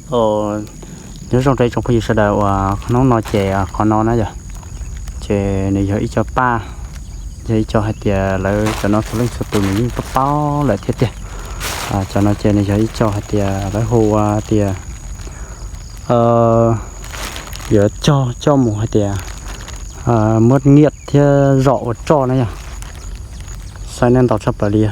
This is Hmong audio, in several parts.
Nyob zoo rau ib tsoom phooj ywg sawv daws uas hnub no ces qhov no na yom, ces nws yog ib co paj, yog ib co hais tias lawv cov no txhua leej txhua tus nws yeej paub paub lawm thiab tiag. Cov no ces nws yog ib co hais tias lawv hu ua tias yuav cog coj mus hais tias muab nyiaj thiab zom ua roj na yom. Saib nej, ntau tshaj plaws li.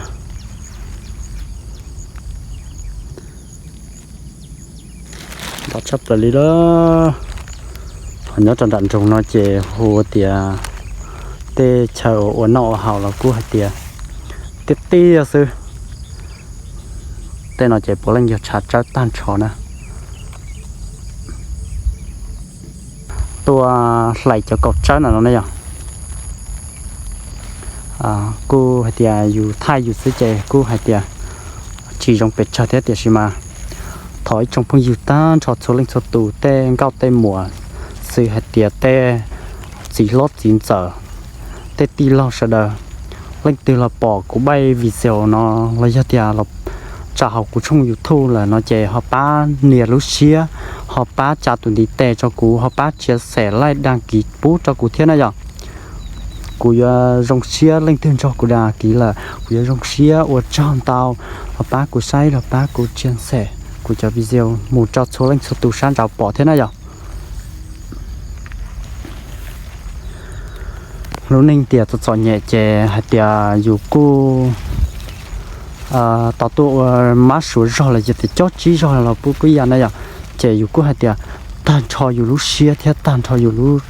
Ntau tshaj plaws li lawm. Ho nyob rau nram nroog no ces hu tias tej chaw uas ua noj ua haus los kuj hais tias tiaj tiaj xwb. Tej no ces puav leej yog tshav tsawb tag nrho na. Tuaj hlais cov kaum tsawb no no na yom. Kuj hais tias yus thaij yus xwb ces kuj hais tias tsis zoo pes tsawg thiab, tiam sis mas thov ib tsoom phooj ywg tag nrho txhua leej txhua tus, tej nkauj tej muam, xws hais tias tej txiv hlob txiv ntxawm, tej tij laug sawv daws, leej twg los pom kuv paj video no los yog tias los tsa hauv kuv tshooj YouTube lawm no ces ho pab nias lub siab, ho pab tsa tus ntiv tes rau kuv, ho pab share, like, đăng ký pub rau kuv thiab na yom. Kuv yuav zoo siab, leej twg nrog kuv đăng ký lawm kuv yuav zoo siab ua tsaug ntau. Los pab kuv saib, los pab kuv share kuv cov video mus rau txhua leej txhua tus sab nraud pom thiab na yom. Lub neej tias txom txom nyem ces hais tias yus kuj tau tuaj ua mab suav zog los yog tias cob tsib zog los puv kuj yam na yom. Ces yus kuj hais tias tag nrho yus lub siab thiab tag nrho yus lub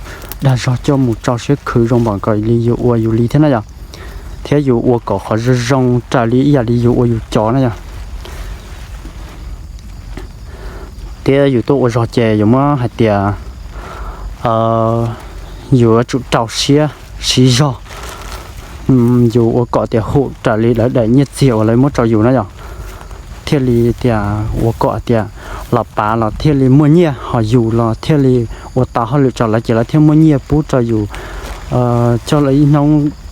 dag zog coj mus rau siab khwv zoo npaum nkaus li yus ua yus li thiab na yom. Thiab yus ua kom qhov zoo zoo raws li ib yam li yus ua yus cov na yom. Thiab yus tuaj ua zog ces yus muab hais tias yus yuav tsum rau siab siv zog. Yus ua kom tias hum raws li lawv daim nyiaj txiag uas lawv muab rau yus na yom, thiaj li tias ua kom tias los pav los thiaj li muaj nyiaj, ho yus los thiaj li ua tau hauj lwm rau lawv ces lawv thiaj muaj nyiaj pub rau yus. Coj lawv ib hnub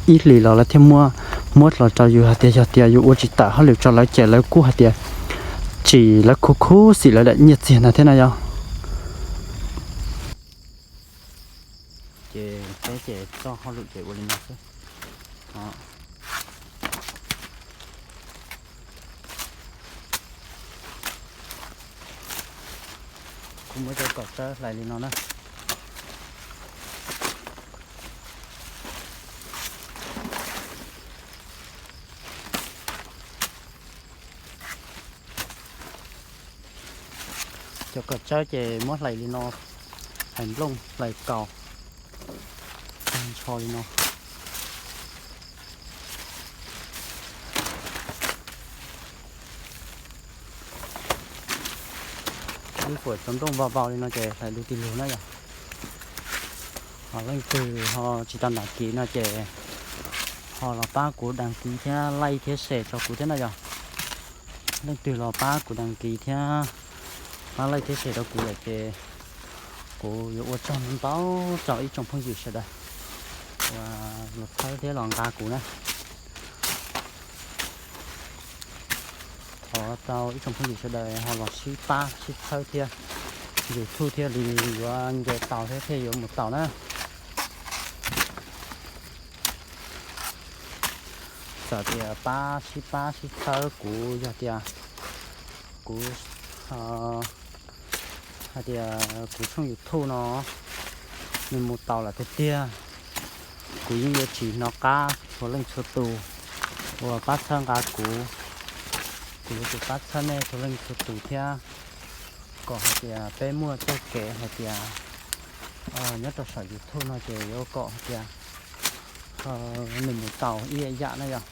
ib hlis los lawv thiaj muab, muab los rau yus. Hais tias yog tias yus ua tsis tawm hauj lwm rau lawv ces lawv kuj hais tias tsim, lawv khuv khuv xim lawv daim nyiaj txiag ntawd thiab na yom. Ces peb ces txoj hauj lwm ces ua li no xwb. Kuv muab cov kaum tsawb hlais li no na. Cov kaum tsawb ces muab hlais li no, hlais nplooj hlais kaus, tag nrho li no. Ib puas cov nplooj vau vau li no ces hlais lug tig lug na yom. Ho leej twg ho tsis tau đăng ký no ces ho los pab kuv đăng ký thiab like thiab share rau kuv thiab na yom. Leej twg los pab kuv đăng ký thiab pab like thiab share rau kuv lawm ces kuv yuav ua tsaug ntau rau ib tsoom phooj ywg sawv daws uas los txhawb thiab los nqa kuv na. Thov rau ib tsoom phooj ywg sawv daws ho los sib pab sib txhawb thiab, YouTube thiaj li yuav nce tau thiab thiaj yuav mus tau na. Txawm tias pab sib pab sib txhawb kuv, yog tias kuv, hais tias kuv tshooj YouTube no nws mus tau lawm tiag tiag, kuv yeej yuav tsis hnov qab txhua leej txhua tus uas pab txhawb nqa kuv. Kuv yuav tsum pab txhawb nej txhua leej txhua tus thiab, kom hais tias peb muaj txoj kev hais tias nyob rau saum YouTube no ces yuav kom hais tias nws mus tau ib yam na yom.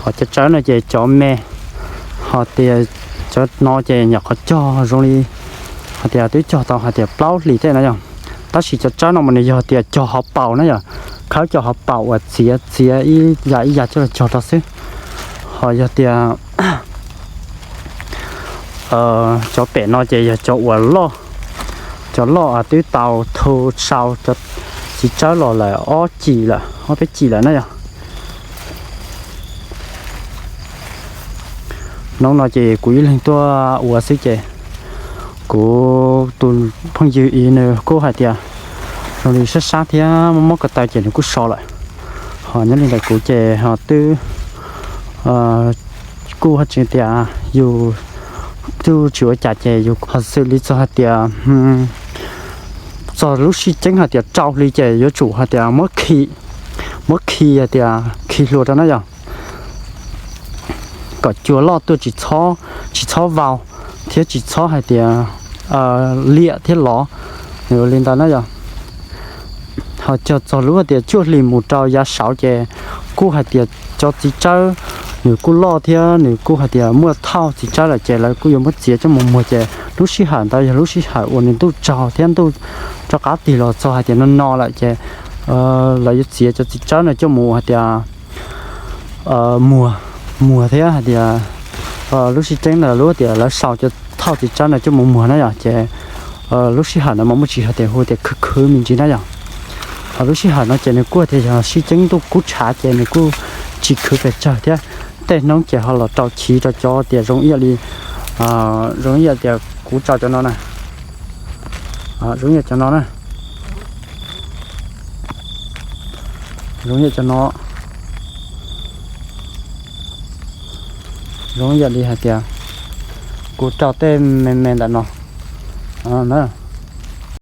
Ho cov tsawb no ces cov me, ho tias Cov no ces nyuam qhuav cog zoo li hais tias twb cog tau hais tias plaub hlis tej na yog, tab sis cov tsawb no mas nws yog tias cog hauv paus na yog, khawb cov hauv paus uas txiav txiav ib yam ib yam coj los cog rau xwb. Ho yog tias cov pem no ces yog cov uas loj, cov loj twb tau thu sau cov txiv tsawb los lawm ob cim lawm, ob peb cim lawm na yog. Hnub no ces kuv ib leeg tuaj ua xwb ces kuv tus phooj ywg ib nws kuj hais tias zoo li sab sab thiab mob mob ko taw ces nws kuj so lawm. Ho nyob li ntawm kuv ces ho twb kuj tsis tias yus twb tsis ua cas ces yus ho xws li txog hais tias txog lub sij ceeb hais tias rau hli ces yuav tsum hais tias muab khi, muab khi hais tias khi hlua rau na yog, kom cua loj tuaj tsis txhob, tsis txhob vau thiab tsis txhob hais tias liam thiab lov, li ntawd na yog. Ho cog txog lub hais tias cuaj hlis mus rau yav saud ces kuj hais tias cov txiv tsawb nws kuj loj thiab nws kuj hais tias muaj thauj txiv tsawb lawm ces lawv kuj yuav muab txiav coj mus muag ces lub sij hawm ntawd yog lub sij hawm uas nws ntuj tsaug thiab ntuj rov qab tig los txog hais tias no no lawm ces lawv yuav txiav cov txiv tsawb no coj mus hais tias muag, muag thiab hais tias lub sij ceeb ntawd lub tias lawv sau cov thauj txiv tsawb no coj mus muag na yog ces lub sij hawm no mas muaj tsis hais tias hu tias khwv khwv me ntsis na yog. Ho lub sij hawm no ces nws kuj tias yog sij ceeb ntuj kub tshav ces nws kuj tsis khwv pes tsawg thiab. Tej hnub ces ho los rau chiv rau cov tias zoo ib yam li, zoo ib yam tias kuv tso cov no na, zoo ib yam cov no na, zoo ib yam cov no, zoo ib yam li hais tias kuv rau tej me me ntawm no na.